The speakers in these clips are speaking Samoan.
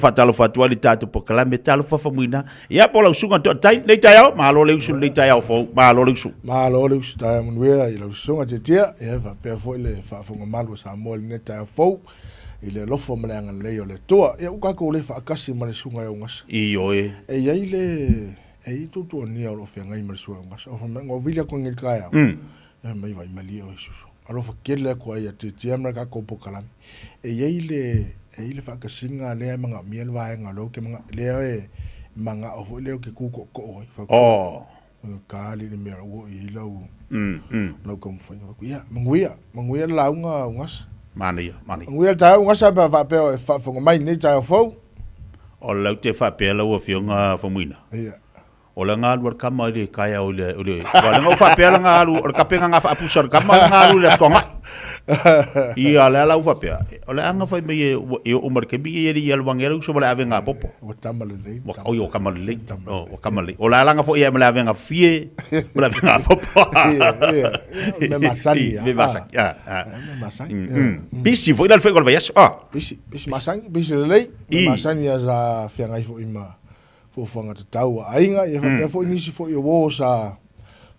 Faatalofa atu ai le tatou polokalame Talofa Famuina. Ia po lau susuga Toatai, lenei taeao, malo le usu lenei taeao fou, malo le usu. Malo le usu taeao manuia i lau susuga Tiatia, ia faapea foi le faafofoga malu a Samoa i lenei taeao fou i le alofa ma le agalelei o le Atua. Ia ua tatou le faatasi ma le susuga ia Augasa. Ioe. E i ai le e i ai tuatuagia o lo o feagai ma le susuga ia Augasa. Fai mai, na ou vili atu nei i le taeao, Fai mai vai malie oe Susu. Alofa tele atu ai ia Tiatia ma le tatou polokalame. E i ai le, e i ai le faatasiga lea e manaomia le vaega o lea ou te mana, lea e manao foi lea ou te tu tootoo ai. Fai atu, Oh. Ka alii le mea ua oo i ai lau, lau taumafaiga. Fai atu, ia, manuia, manuia le lauga Augasa. Manaia, manaia. Manuia le taeao Augasa pe a faapea o e faafofoga mai i lenei taeao fou. O lau te faapea lau Afioga Faumuina. Ia. O le aga alu a le tama i le taeao i le, i le, aua leaga ua faapea lana alu, o le tapena na faapusa o le tama lana alu i le Aso Toonai. Ia, o lea la ua faapea, o le aga fai mai e, ua, e oo mai le taimi e le i alu ane ai le uso ma le avega apopo. Ua tama lelei. Ua, oi, ua tama lelei. Oh, ua tama lelei. O le alaga foi ia ma le avega fie, ma le avega apopo. Ia, ia, ia, mea masani ia. Mea masani, ah, ah. Mea masani. Pisi foi la le faiga o le vaiaso. Ah. Pisi, pisi masani, pisi lelei. Mea masani ia sa feagai foi ma fuafuaga tatau a aiga, ia faapea foi nisi foi o uo sa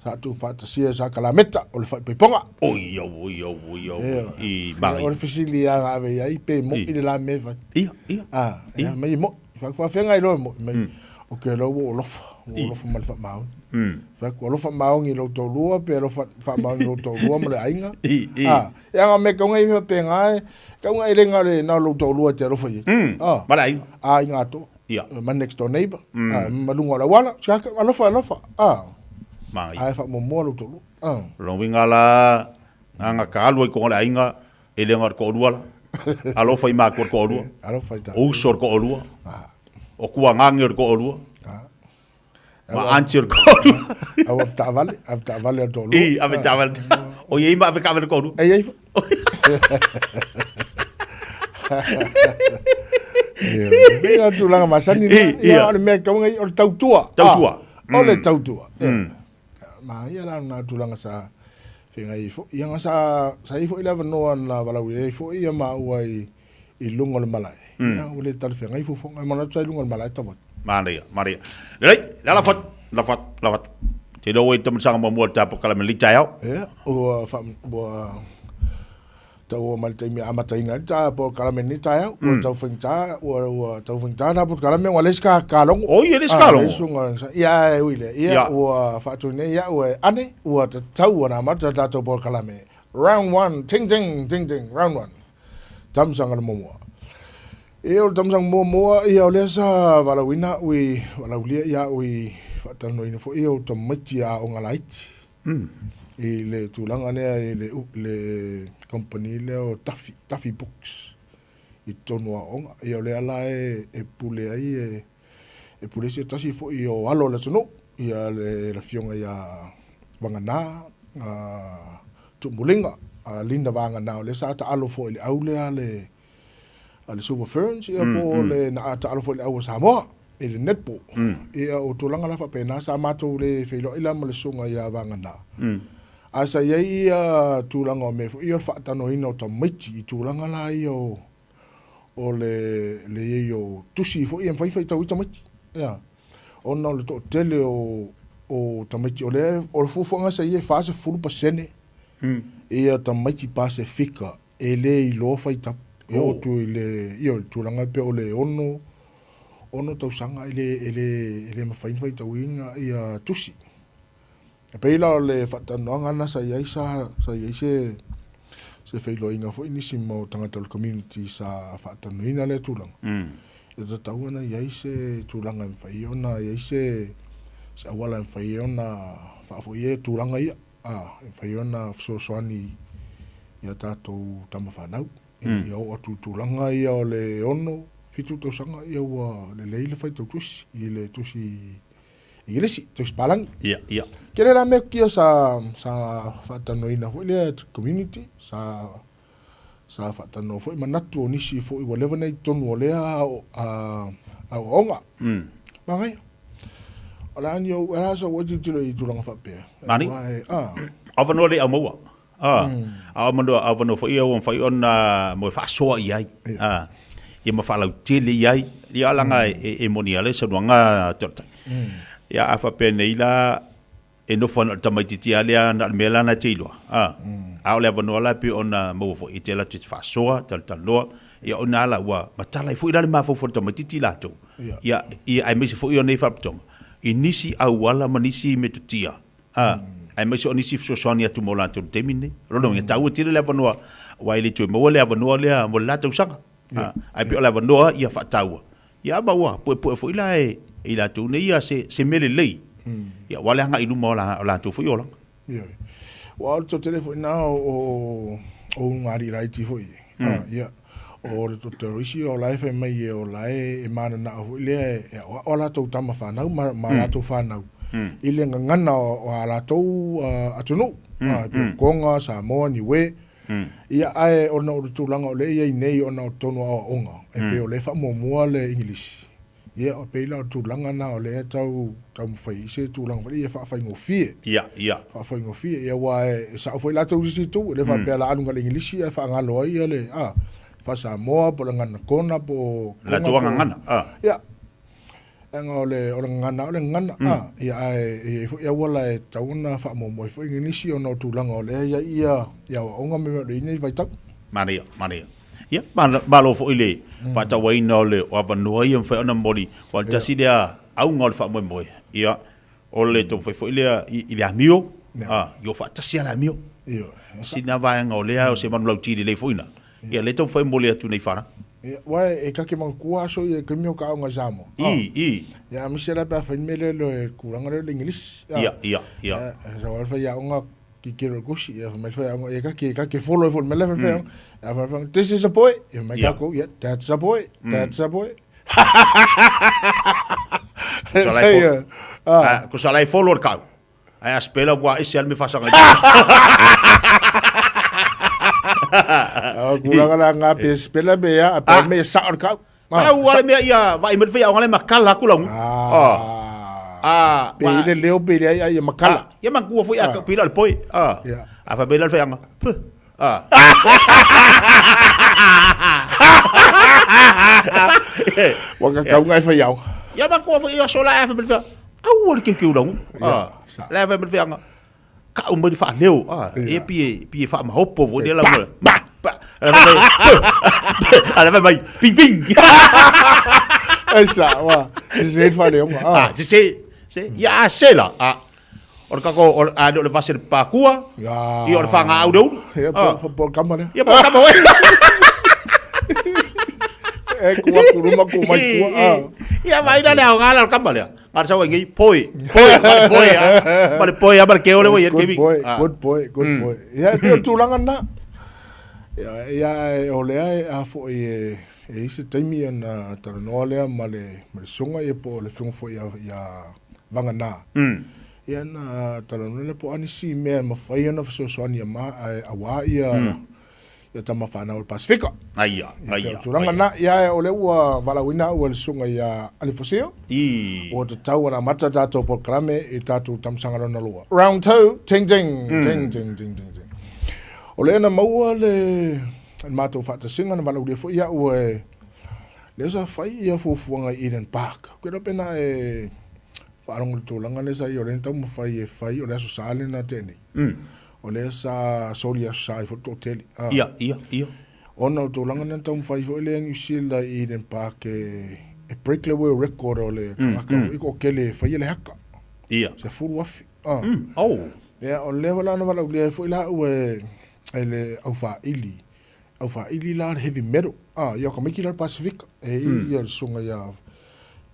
sa tuufaatasia sa kalameta o le faaipoipoga. Oi au, oi au, oi au, Ia, i ia, manaia. o le fesili lava na ave i ai, pe mo'i le la mea e fai. Ia, ia. Ah, ia, mai e mo'i. Fai atu, faafeagai loa e mo'i mai. Ou te iloa ua ou alofa, ua ou alofa ma le faamaoni. Fai atu, alofa maoni i lou toalua pe alofa faamaoni i lou toalua ma le aiga. I, i. Ah, ia na mea tau nei faapena, tau nei le na o le na o lou toalua e te alofa i ai. Ah, Ma le aiga. aiga atoa. Ia. Ma next door neighbor. Mm. Ma luga o le auala. Sika, alofa, alofa. Ah. Manaia. Ae faamuamua lou toalua. Ah. O lona uiga la, na ona ta alu ai i totonu o le aiga, e le na o le toalua la. Alofa i matua o le toalua. Alofa i O uso o le toalua. O tuagane o le toalua. Ma aunty o le toalua. Au avetaavale, avetaavale a le toalua. I, avetaavale. O i ai ma avetaavale toalua. E i ai foi. Ia, pei o le tulaga masani lena. Ia, o le mea e tatau ona i ai, o le tautua. Tautua. O le tautua. Manaia la lena tulaga sa feagai ai foi. Ia na sa sa i ai foi le avanoa na valaaulia ai foi ia maua i i luga o le malae. Ia, ua le talafeagai fuafuaga. E manatu sa i luga o le malae tau atu. Manaia, manaia. Lelei, le ala fatu, lafo atu, lafo atu. Te iloa ua i le tamasaga muamua o le tatou polokalame i lenei taeao. Ia, ua faa, ua tau oo mai le taimi e amataina ai le ta polokalame i lenei taeao. Ua tau faigata, ua, ua tau faigata na polokalame ua leai se ka, kalogo. Oi, e leai se kalogo. Ah, leai susuga. Ia, ae ui lea. Ia, Ia. ua faatu nei au e ane, ua tatau ona amata le tatou polokalame. Round one, ting ting, ting ting, round one. Tausaga na muamua. Ia o le tausaga muamua, ia o lea sa valaauina au i, valaaulia ia au i faatalanoaina foi ia o tamaiti a aoga laiti. I le tulaga lea i le, le company lea o Duffy, Duffy Books i totonu o aoaoga. Ia o lea la e, e pule ai e, e pule ai se tasi foi o alo o le atunuu, ia le afioga ia Vagana, Tuumuliga, Linda Vagana, o lea sa taalo foi i le au lea a le, a le Silver Ferns, ia po o le na taalo foi i le au a Samoa i le netball. Ia o tulaga la faapena sa matou le feiloai la ma le susuga ia Vagana. Ae sa i ai ia tulaga o mea foi ia o le faatanoina o tamaiti i tulaga la ia o o le le i ai o tusi foi ia e mafai ona faitau ai tamaiti. Ia. Ona o le toatele o o tamaiti o lea o le fuafuaga sa i ai e 40% ia tamaiti Pasefika e le iloa faitau. E oo atu i le ia o le tulaga e pei o le 6 6 tausaga e le e le e le mafai ona faitauina ia tusi. E pei la o le faatalanoaga lena sa i ai sa sa i ai se se feiloaiga foi nisi mau tagata o le community sa faatalanoaina lea tulaga. E tatau ona i ai se tulaga e mafai ai ona i ai se se auala e mafai ai ona faafoia tulaga ia, a, e mafai ai ona fesoasoani i a tatou tama fanau ina ia oo atu i tulaga ia o le 6, 7 tausaga ia ua lelei le faitau tusi i le tusi Igilisi, tusi palagi. Ia, ia. Tele la mea kia sa sa faatalanoaina foi lea community, sa sa faatalanoa foi manatu o nisi foi ua leva ona i totonu o lea aoaoga. Manaia. O le a ni ou, o le a sau ai tilotilo i tulaga faapea. Nani? Aua e, a. Avanoa le au maua. A, a avanoa, avanoa foi ia ua mafai ona mo e faasoa i ai. A. ia ma faalautele i ai, ia leaga e moni lava le saunoaga a Toaletai. Ia a faapea nei la, e nofo lava na o le tamaitiiti lava lea na o le mea la lena e te iloa, a, a o le avanoa la e pei ona maua foi, e te alu atu e te faasoa, talatalanoa, ia o i ina la ua matala ai foi la le mafaufau o le tamaitiiti latou, ia, ia aemaise foi o nei faalapotopotoga i nisi auala ma nisi metotia, a, aemaise o nisi fesoasoani atu mo latou i le taimi lenei. O lona uiga, e taua tele le avanoa, aua e le toe maua le avanoa lea mo le la tausaga. A, ae pei o le avanoa ia faataua, ia ma ua puepue foi la e i latou nei ia se, se mea lelei, ia aua le agai i luma o la, o latou foi olaga. Ioe. Aua o le toatele foi lena o, o ulugalii laiti foi e. Mm. Ia. O le toatele o isi o la e fai mai e o la e e mananao foi lea e aoao a latou tama fanau ma, ma mm. latou fanau mm. i le gagana o, o a latou uh, atunuu. Mm. Uh, mm. Tonga, Samoa, Niue. Mm. Ia ae ona o le tulaga o lea e i ai nei ona o totonu o aoaoga, e pei mm. o lea e faamuamua le Igilisi. Ia, e pei la o le tulaga lena o lea e tau taumafai ai se tulaga foi lea ia faafaigofie. Ia, ia. Faafaigofie. Ia aua e sao foi latou i se isi itu, e le faapea la alu na o le Igilisi ae faagalo ai le, a, Faa-Samoa po o le gagana Kona po o Kona po o. Latou gagana, a. Ia. Leaga o le, o le gagana o le gagana, a. Ia ae e i ai foi auala e tatau ona faamuamua ai foi Igilisi ona o tulaga o lea e i ai ia aoaoga ma mea o lo o i ai nei vaitau. Manaia, manaia. Ia, malo foi le faatauaina o le avanoa ia e mafai ona momoli, aua o le tasi lea auga o le faamoemoe, ia, o le taumafai foi lea i le amio, a, ia o faatasi lava le amio. Sina vaega o lea o se manulauti lelei foi lena, ia lea e taumafai e momoli atu nei fanau. Ia, aua e ta te manatua aso ia i taimi o ta aoga i Samoa. I, i. Ia, aemaise la pe a fai le mea lea le tulaga lea o le Igilisi. Ia, ia, ia. Sau lava le faiaoga Kikilo le kusi, ia fai mai le faiaoga, ia ka ka ke follow foi le mea lea fai faiaoga. Ia fai faiaoga, this is a boy. Ia fai mai tatou, yeah, that's a boy, that's a boy. Fai, ah. Ko sa lai follow le kau. Ai a spela ua ese al me fasaga. Ah, kulaga la nga pe spela be ya, pe me sa o le kau. Ah, ua le mea ia vaai mai le faiaoga le makala aku lau. Ah. Ah, pe le leo pe le ai ai makala. Ia makua foi a pe le poi. Ah. A fa pe le faiaoga. Ah. Ua ka kaunga e faiaoga. Ia makua foi ia sola a fa pe le faiaoga. Aua le keukeu lau. Ah. Le fa pe le faiaoga. Kau mai le faaleo, ah, e pi e, pi e faamaopo foi lea lau. Ba, ba, a le mai, ping ping. Ai sa, wa, se se faaleoga. Ah, se se, se, ia a se la, ah. O le kako, o a le o le vase le pakua, ia o le whangaau le ulu. Ia, po, po kama lea. Ia, po kama oe. E kua kuruma ku mai kua. Ah. Ia, mai la le aoga la o le kama lea. Ngā sau ai ngei poi, poi, ma le poi a, ma le poi a, ma le keo le wai e Good boy, good boy, good boy. Ia, e pei o tulaga na. Ia, ia, e, o lea e a foi e, e i se taimi ona talanoa lea ma le, ma le susuga ia po o le afioga foi ia, ia Vagana. Ia na talanoa lea po o a nisi mea e mafai ona fesoasoani ma, auā ia, ia tama fanau o le Pasifika. Aia, aia. Ia, tulaga na, ia o lea ua valaauina au e le susuga ia Alefosio. I. Ua tatau ona amata tatou polokalame i tatou tausaga lona lua. Round 2, ting ting, mm. ting ting ting ting ting. O lea na maua le, le matou faatasiga na valaaulia foi au e lea sa fai ia fuafuaga i Eden Park. Koe iloa pena e faalogo i le tulaga lea sa i o lea na taumafai e fai o le Aso Sa lea na tea nei. Mm. O lea sa soli aso sa ai foi le toatele. Ah. Ia, ia, ia. Ona o tulaga lea na taumafai foi lea New Zealand i Eden Park e, e break le world record o le tagata mm, mm. foi toatele e faia le haka. Ia. 10,000. Ah. Mm. Oh. Ia, o lea la na valaaulia ai foi la au e, e le aufaili. Aufaili la le heavy metal. Ah, ia o ka maiki la le Pasifika. E mm. ia le susuga ia,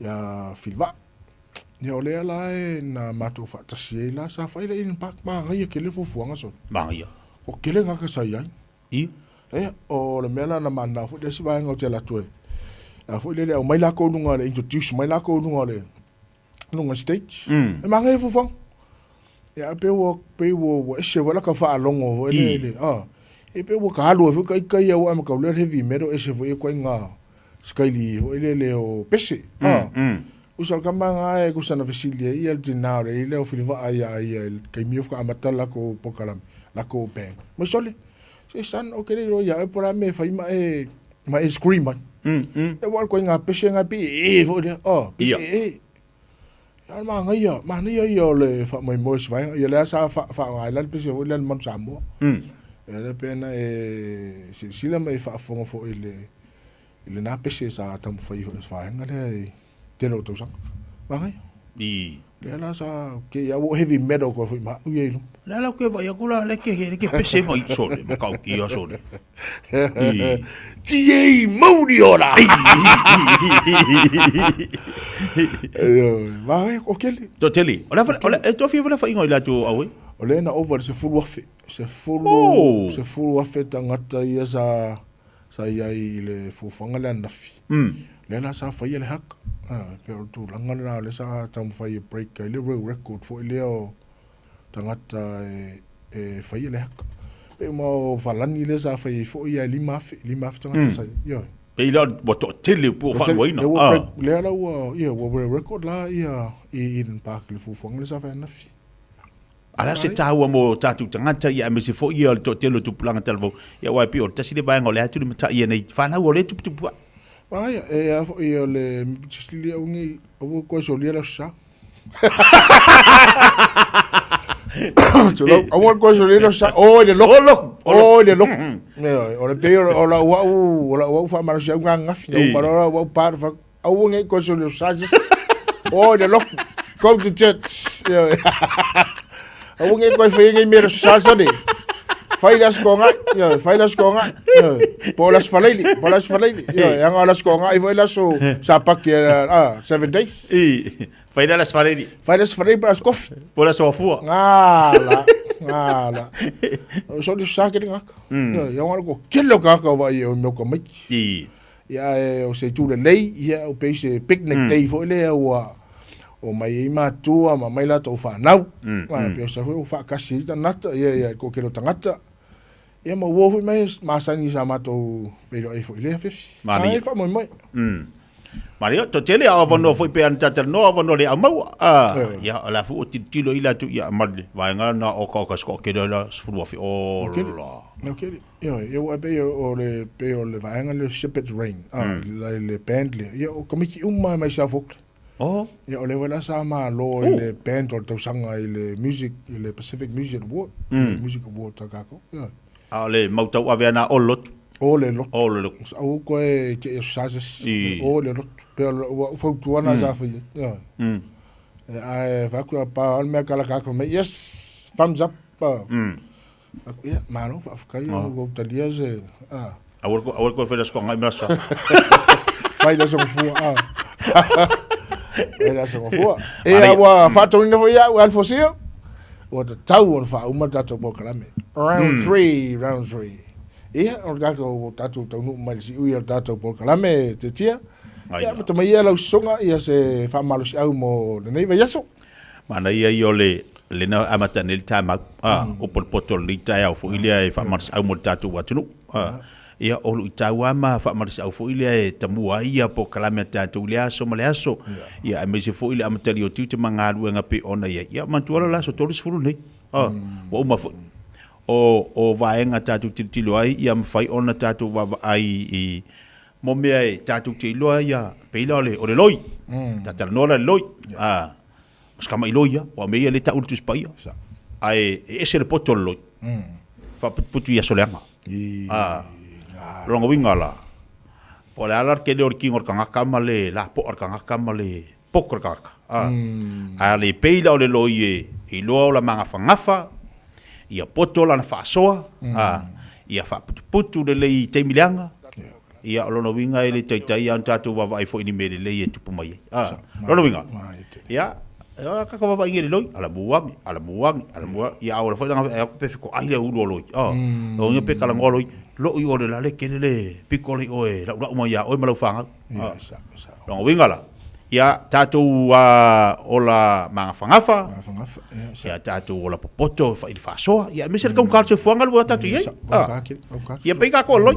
ia Filivaa. Ia o lea la e na matou faatasi ai la sa fai le Eden Park manaia tele fuafuaga sole. Manaia. Ko tele tagata sa i ai. Ia. Ia, o le mea la na mananao foi le isi vaega ou te alu atu e a foi lele aumai lakou i luga o le introduce mai lakou i luga o le luga stage. Mm. E manaia fuafuaga. Ia e pei ua pei ua ua ese foi laka faalogo foi le le ah. E pei ua ka alu ai foi ka ika ia ua ma kau le heavy metal ese foi e ituaiga sikaili foi lele o pese. Ah. Usa o le kama ga e kusa na fesili ai ia le tina o le ile o Filivaa ia ia i le taimi o faamata lakou polokalame, lakou band. Mai sole, se son, ou te le iloa ia oe po o le a mea e fai ma e, ma e scream ai. Ia ua alu ngā pese ngā pi e foi lea. Oh, pese e. Ia o le manaia, manaia ia o le faamoemoe o se vaega. Ia lea sa faaaoga ai la le pese foi lea le Manu Samoa. Ia lea pe na e silasila ma e faafofoga foi i le i lena pese sa taumafai foi se vaega lea i tele o tausaga. Manaia. I. Lea la sa ke ia ua heavy metal koe foi ma au ia i luma. Lea la ke vai aku la le ke le ke pese mai sole ma kau ki sole. I. Ti mauri ora. Ma e o kele. To tele. Ola ola e to fi wala fa ingo ila tu awe. O le na over 10,000. 10 10,000 tagata ia sa sa i ai i le fuafuaga lea ananafi. Lea la sa faia le haka. E pei o le tulaga lena o lea sa taumafai e break ai le world record foi lea o tagata e faia le haka. Pei uma o Falani lea sa fai ai foi ia e 5,000, 5,000 tagata sa i ai. Ioe. Pei la ua toatele po o faaluaina. Lea ua break, lea la ua, ia, ua world record la ia i Eden Park i le fuafuaga lea sa fai ananafi. A o le a se taua mo tatou tagata ia aemaise foi ia le toatele o tupulaga talavou, ia aua e pei o le tasi lea vaega o lea tulimatai ia nei fanau o lea e tuputupu ae. Aia, e a foi o le sili au nei, aua koe solia le aso Sa. Tulou, aua koe solia le aso Sa. Oi le loku. O loku. Oi le loku. O le pei o lau au, o lau au faamalosi au gagafi, na uma loa lau au pa, Aua nei koe soli o sizes. Oh, le loku. Go to church. Aua nei koe whai nei mera size ne. Whai las ko ngai. Yo, whai las ko ngai. Yo, po las faleili, po las faleili. Yo, anga las ko ngai foi las o sa paki ah 7 days. I. Whai las faleili. Whai las faleili po las kofi. Po las wafua. Ngala. Ngala. O soli sa ke ngaka. Yo, yo ngala ko kilo ka ka wa i o meo ka maiki. I. Ia ae o se itu lelei, ia o pei se picnic day foi lea ua omai ai matua ma mai latou fanau. Ae pei o se foi ua faakasi ai tagata, ia ia i toatele o tagata. Ia ma ua o foi mai masani sa matou feiloai foi i lea afiafi. Manaia. Ae faamoemoe. Manaia, toatele a o avanoa foi pe ana talatalanoa avanoa le aumaua. Ia, o la foi ua tilotilo ai latou ia ma le vaega lena o okaoka se toatele la 10,000. Ola. Okay. Ioe, ia ua pei o le, pei o le vaega lea o Shepherd's Rain, a, mm. le band lea. Ia, o tamaiti uma mai South Auckland. Oh. Ia, o lea foi la sa malo i le band o le tausaga i le music, i le Pacific Music Award, le Music Award ta kākou. Ioe. A o le mau tauave ana o le lotu. O le lotu. O le lotu. Aua koe te e sasas. O le lotu. Pei o ua fautuana sa fai ai. Ioe. Ae fai atu a pa o le mea kala kākou mai, yes, thumbs up. Ia, malo, faafetai ona ua ou talia se, a. Aua le aua le toe fai le aso toagai ma le aso Sa. Fai le aso gafua, a. Fai le aso gafua. Ia, ua faatonuina foi au e Alfosio, ua tatau ona faauma le tatou polokalame. Round 3, round 3. Ia, o le tatou, tatou taunuu mai i le siui o le tatou polokalame, Tetia. Ia, amata mai ia lau sosoga, ia se faamalosiau mo lenei vaiaso. Manaia ia o le lena amata nei le tamau, a, upu o le poto o lenei taeao foi lea e faamalosiau mo le tatou atunuu. A, ia o luitau lava ma faamalosiau foi lea e tamua ai ia polokalame a tatou i lea aso ma le aso, ia aemaise foi le amatalia o tiute ma galuega pei ona i ai. Ia manatua la le aso 30 nei, a, ua uma foi. O, o vaega tatou tilotilo ai ia mafai ona tatou vaavaai i mo mea e tatou te iloa ia, pei la o le, o le loi. Ta talanoa la i le loi. A, o se tama loi ia, aua o mea ia lea e tau i le Tusi Paia. Ae e ese le poto o le loi. Faaputuputu i aso leaga. A, o lona uiga la, po o le a la le tele o le tino o le tagata ma le lapoa o le tagata ma le poto o le tagata. A, a le pei la o le loi e iloa o la magafagafa, ia poto lana faasoa, a, ia faaputuputu lelei i taimi leaga, ia o lona uiga e le taitai lava ona tatou vaavaai foi i ni mea lelei e tupu mai ai. A, lona uiga, ia, a tatou vaavaai nei i le loi, ala mu ane, ala mu ane, ala mu ane, ia a ola foi lana e atu pe fetoai le ulu o loi, a, lona uiga pe talanoa loi, loi o le la le tele le pito le i e laulau mai ia oe ma lau fanau. A, lona uiga la, ia tatou ola magafagafa, ia tatou ola popoto i le faasoa, ia aemaise le taugata o le soifuaga lea ua tatou i ai. Ia pei tatou o le loi.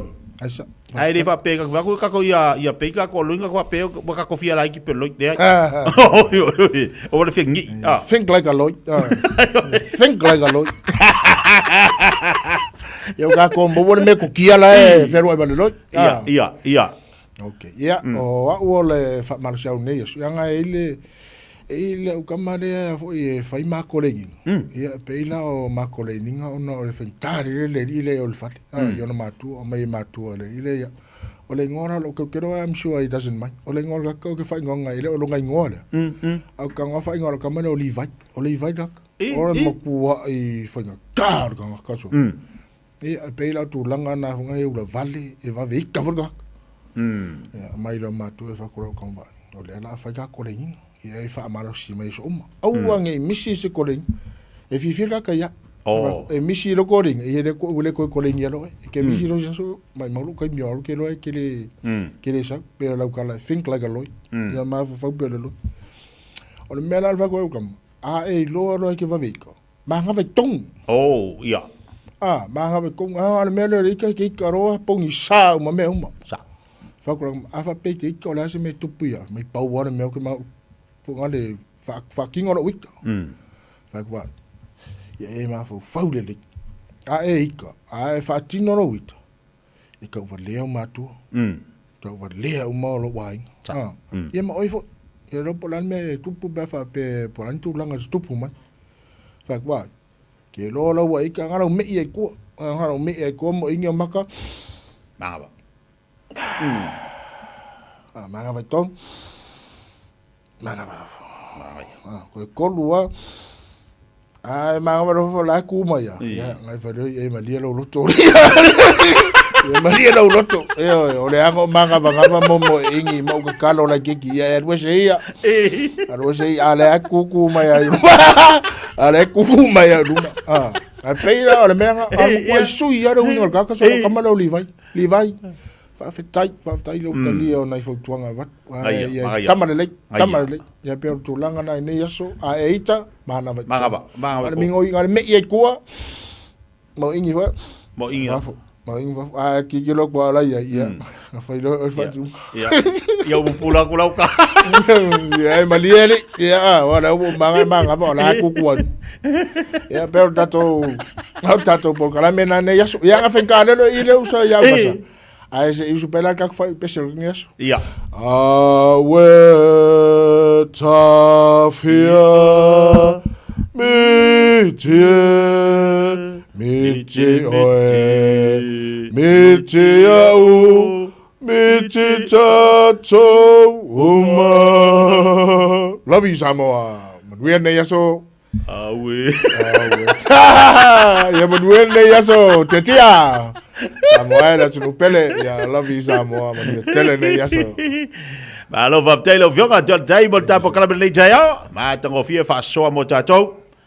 Ae le faapea e tatou tatou ia pei tatou o le loi na faapea ua tatou fia laiti pei o le loi. Leai. Aua le fia ni'i. Think like a loi. Think like a loi. Ia ua tatou maua le mea kokia la e fealuai ma le loi. Ia, ia, ia. Okay. Ia, o au o le faamalosiau nei aso, leaga e i le, e i le au kama lea foi e fai ma koleiniga. Ia, e pei la o ma koleiniga ona o le faigata lele le alii lea i o i le fale, i ona matua, aumai e matua e le alii lea, ia. O le igoa la o lou keukelo, I'm sure he doesn't mind. O le igoa o le kaka ou te faaigoaina e le o lona igoa lea. Ae ou te tago lava faaigoa o le tama lea o Levi. O Levi le kaka. O le matuai faigata o le tagata so. Ia, e pei la o tulaga na foi e ula vale, e vave ita foi le tagata. Ia, aumai loa matua e fai atu lau tama o lea o le a fai ta koleiniga. Ia e faamalosi mai aso uma. Aua ne i misi se koleiniga. E fiafia le tagata ia. Oh. E misi lou koleiniga, ia le ua le toe koleinia loa oe. E te misi loa i se aso, maumau lou taimi o alu ke loa e ke le, ke le sau. Pei o lau tala, think like a lawyer. Ia mafaufau pei o le loia. O le mea la le fai atu ai lau tama, a e iloa loa e te vave ita, Manava i tonu. Oh, ia. Ah, manava i tonu. Ah, o le mea lea o le ika, ke ika roa, pongi sa uma mea uma. Sa. Whakura, a whapei te ika o le ase me tupu ia, mai pau ana mea o ke mau, whanga le whakinga o le ika. Whakura, ia e mawhau whau le le. A e ika, a e whaatino lo ita, e kau walea o mātua. Kau walea uma o lou aiga. Ah. Ia ma oi foi. Ia ro po lan me tupu pe fa pe po lan tulaga se tupu mai. Fa kwa. Ke lo lau ai ka ngaro me i ai kua. Ngaro me i ai kua mo ingi o maka. Manga. Ah, manga vai tong. Mana fafo. Ah, ko e kolu a. Ai manga va fafo la ku mai a. Ya, ngai fa le e malia lo loto. E malia lo loto. E o le anga o manga va ngava mo mo ingi mo ka kalo la kiki ya alu se ia. Alu se ia le ku ku mai ai. Ale ku ku mai ai luma. Ah, ai peira o le mea a mo ko sui ia le winga ka ka so ka ma lo livai. Livai. Faafetai, faafetai lou talia o nai fautuaga e avatu. Ae ia tama lelei, tama lelei. Ia pei o le tulaga na i nei aso, a e ita, manava i tonu. Manava, manava. Le migoi, le mei ai kua, mau ingi foi. Mau ingi. Fafo, mau ingi fafo. A ki ki lo kua la ia, ia. Na fai lo o fatu. Ia. Ia u pula ku lau ka. Ia e malie le. Ia, wa la u manga manga va la ku ku. Ia pei o tatou au tatou polokalame na nei aso. Ia nga fenkalelo i le usa ia vasa. Ae se iusu pela ka fai pese o ni aso. Ia. Awe tafia mitie mitie oe mitie au mitie tatou uma. Love you Samoa. Manuia nei aso. Aue. Aue. Ia manuia nei aso, Tiatia. Samoa e le atunuu pele. Ia love you Samoa, manuia tele nei aso. Malo faafetai lau Afioga, John Jai mo le tatou kalame lenei taeao. Matagofie faasoa mo tatou.